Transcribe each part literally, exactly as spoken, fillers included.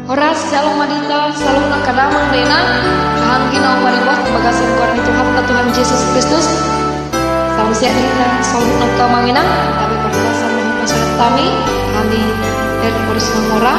Horas, syalom ma di hita saluhutna angka damang dainang, angka anggi na hupaboa di bagasan goar ni Tuhanta Tuhan Jesus Kristus. Salam sehat di hita saluhutna angka amang inang. Tapi parhorasan ma hupasahat hami, hami R. Horis Mangora,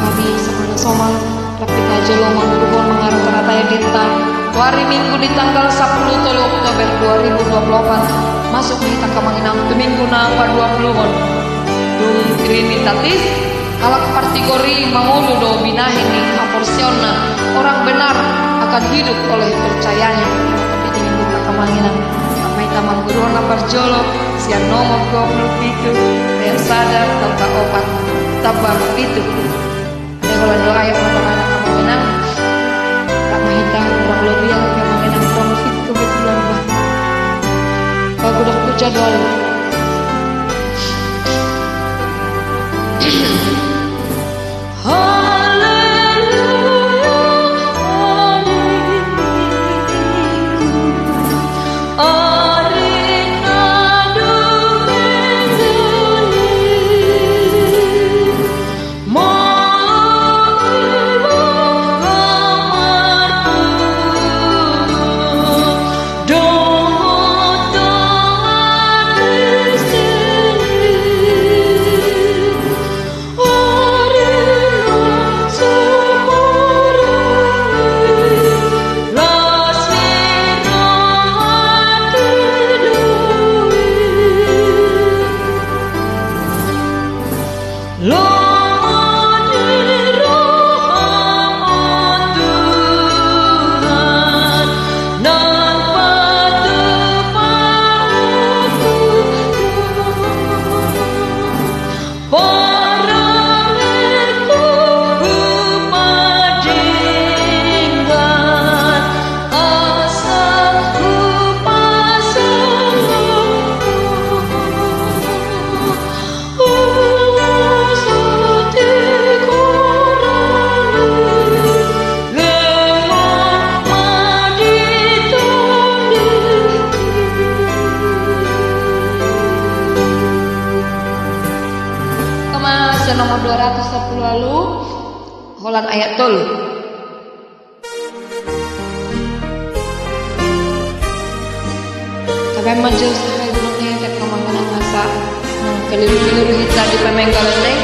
hami sahala somal, rap hita jolo manguruhon mangarahon hata di hita. Hari Minggu di tanggal sampulu tolu Oktober dua ribu dua puluh empat, masuk ma hita angka amang inang tu Minggu na paduapuluhon. Dung Trinitatis, halak partigor i mangolu do binahen ni haporseaonna, orang benar akan hidup oleh percayanya. Tapi di Minggu angka amang inang, rap ma hita manguruhon na parjolo, sian nomor dua puluh pitu, ayat sada tamba opat, tamba pitu. Holan dua ayat ma, angka amang inang. Rap ma hita, kurang lobi angka amang inang, kurang lobi tu betulan bah. Pagodang tu jadwal. Haleluya, haleluya. Ari na dung menggali. Lomo ni roham, o Tuhan, nang patupaonku do. Parangeku hupadenggan, asa hupasahat. Koma sian nomor dua ratus sapuluh ualu, holan ayat tolu. Tabaen ma jolo sahali gunung ni tek kamangunan masa, hmm, keliru-keliru hita di pemenggalan ni.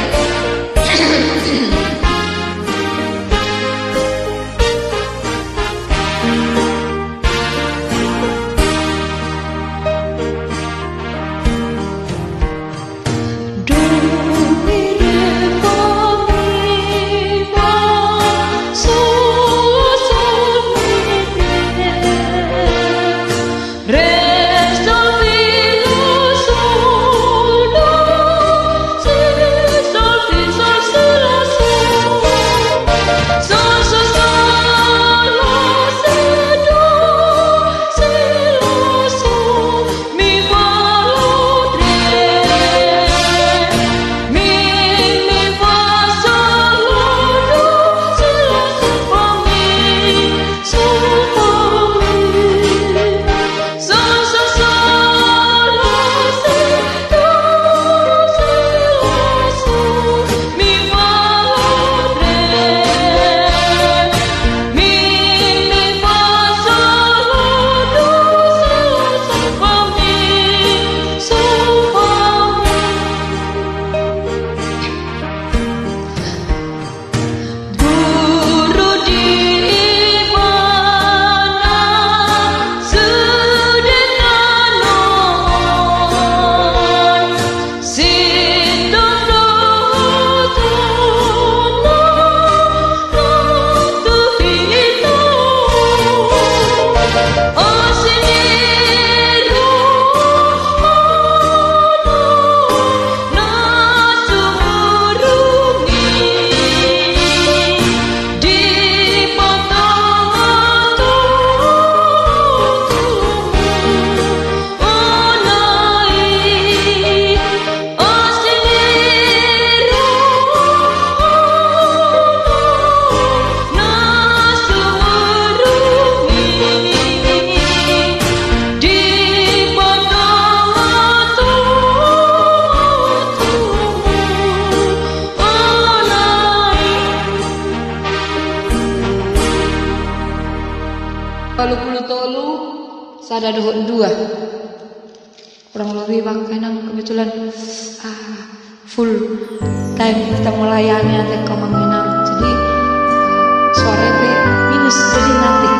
sada dohot dua. Kurang lebih, Amang Inang, kebetulan, ah, full time kita melayani, ate, Amang Inang. Jadi, suara pe minus, jadi nanti.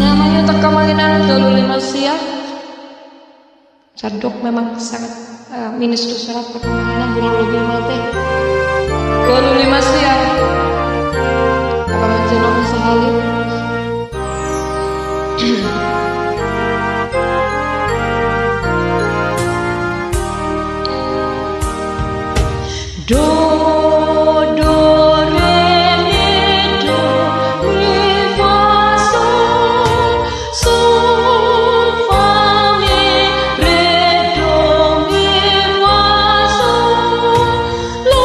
Namanya tangka manginan tolu lima sia. Sandok memang sangat, eh, minus tu syarat pertemanan, kurang lebih mate. Tolu lima sia. Apa menjenom sehali? Do, do, re, mi, do, mi, fa, sol, sol, fa, mi, re, do, mi, fa, sol, la,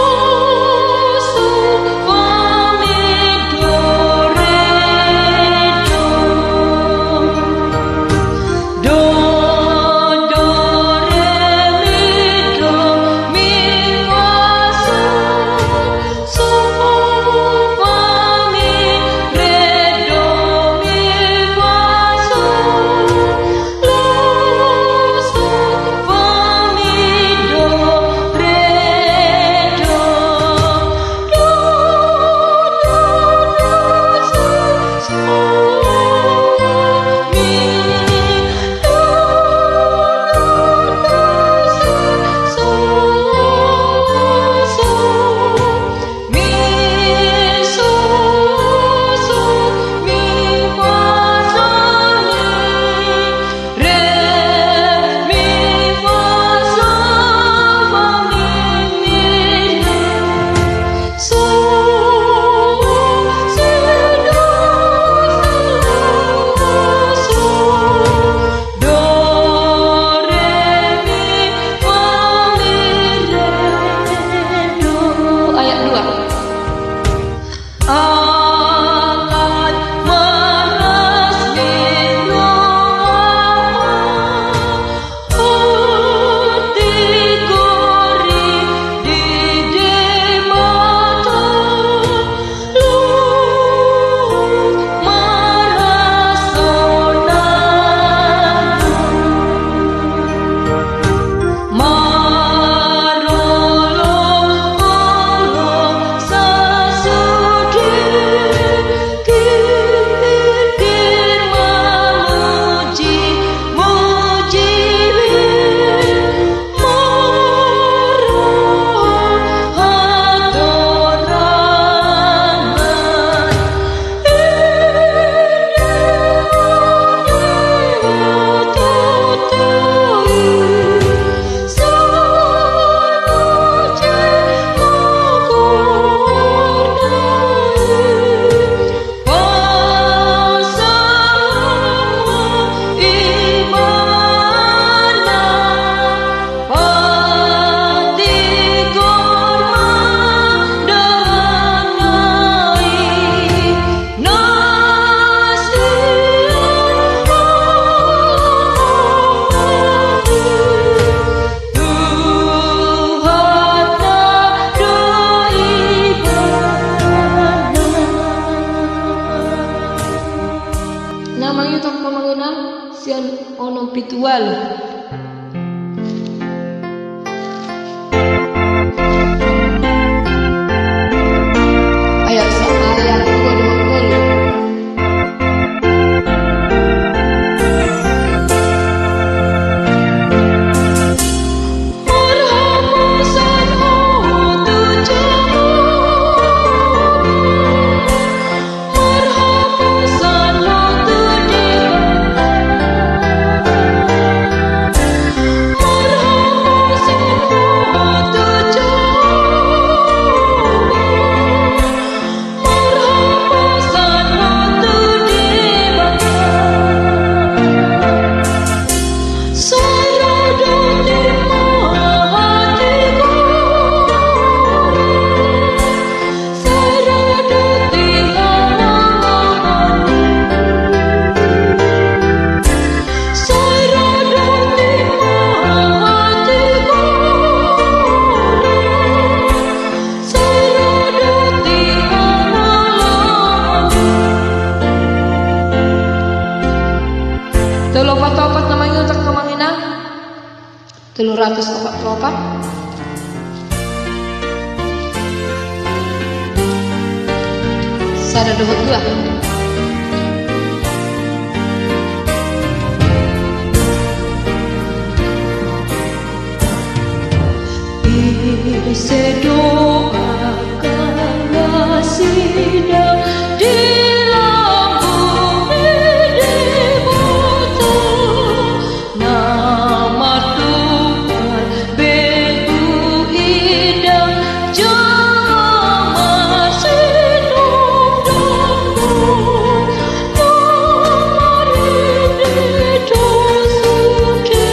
Pitu ualu. Ayat sa-, ayat dua dua puluh. Tolu opat opat na mangihuthon, Amang Inang. Tolu ratus opat pulu opat. Sada dohot dua. Ise do angka nasida di lambung ni Debata, na martuhan begu indah jala marsinomdamdam, na marende do sude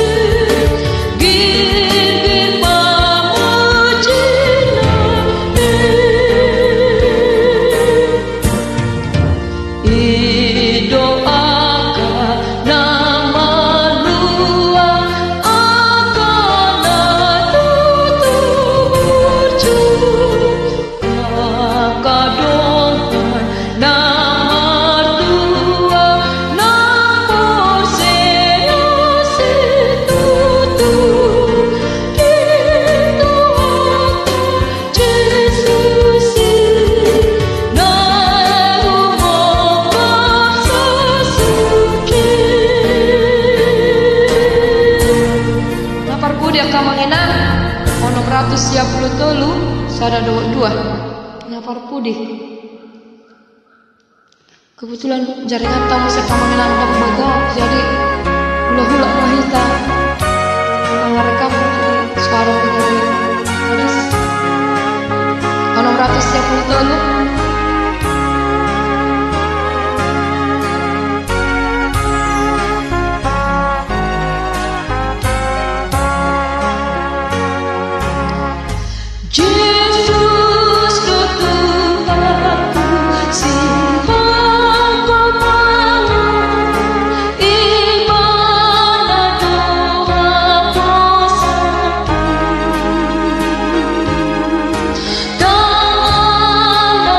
girgir pamujina i. I do angka na malua, angka na tutu burju, angka dongan na martua, na porsea situtu di Tuhanta Jesus i, na humombar sasude. Na parpudi angka Amang Inang, onom ratus sia pulu tolu, sada dohot dua. Na parpudi. Kebetulan jaringan ta muse, Amang Inang, ndang bagot, jadi hulahula ma hita mangarekam, jadi suara hita jadi habis. Onom ratus sia pulu tolu. Jesus do Tuhanku, sihol Ho mangan, Ibana do haposanku. Tangan na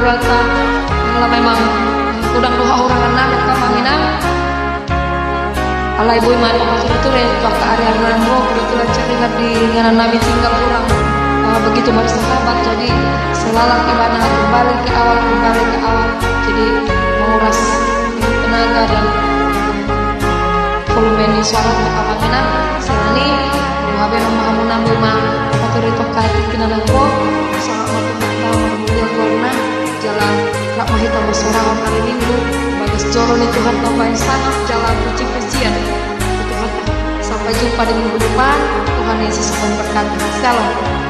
Memang godang do hahurangan nami, Amang Inang. Alai boi ma pature-ture tu angka ari-ari na ro, kebetulan sering di inganan nami tinggal hurang, eh, begitu bersahabat, jadi selalu ibana kembali ke awal, kembali ke awal. Jadi menguras tenaga dan volume ni suara, Amang Inang. Sian i, hape nang ma hamu nang boi ma pature tu angka tingki na ro. Selamat malam, Amang Inang. Jala rap ma hita marsoara on hari Minggu, bagas joro ni Tuhan, mambahen sangap jala puji-pujian tu Tuhanta. Sampai jumpa di minggu depan. Tuhan Yesus memberkati. Shalom.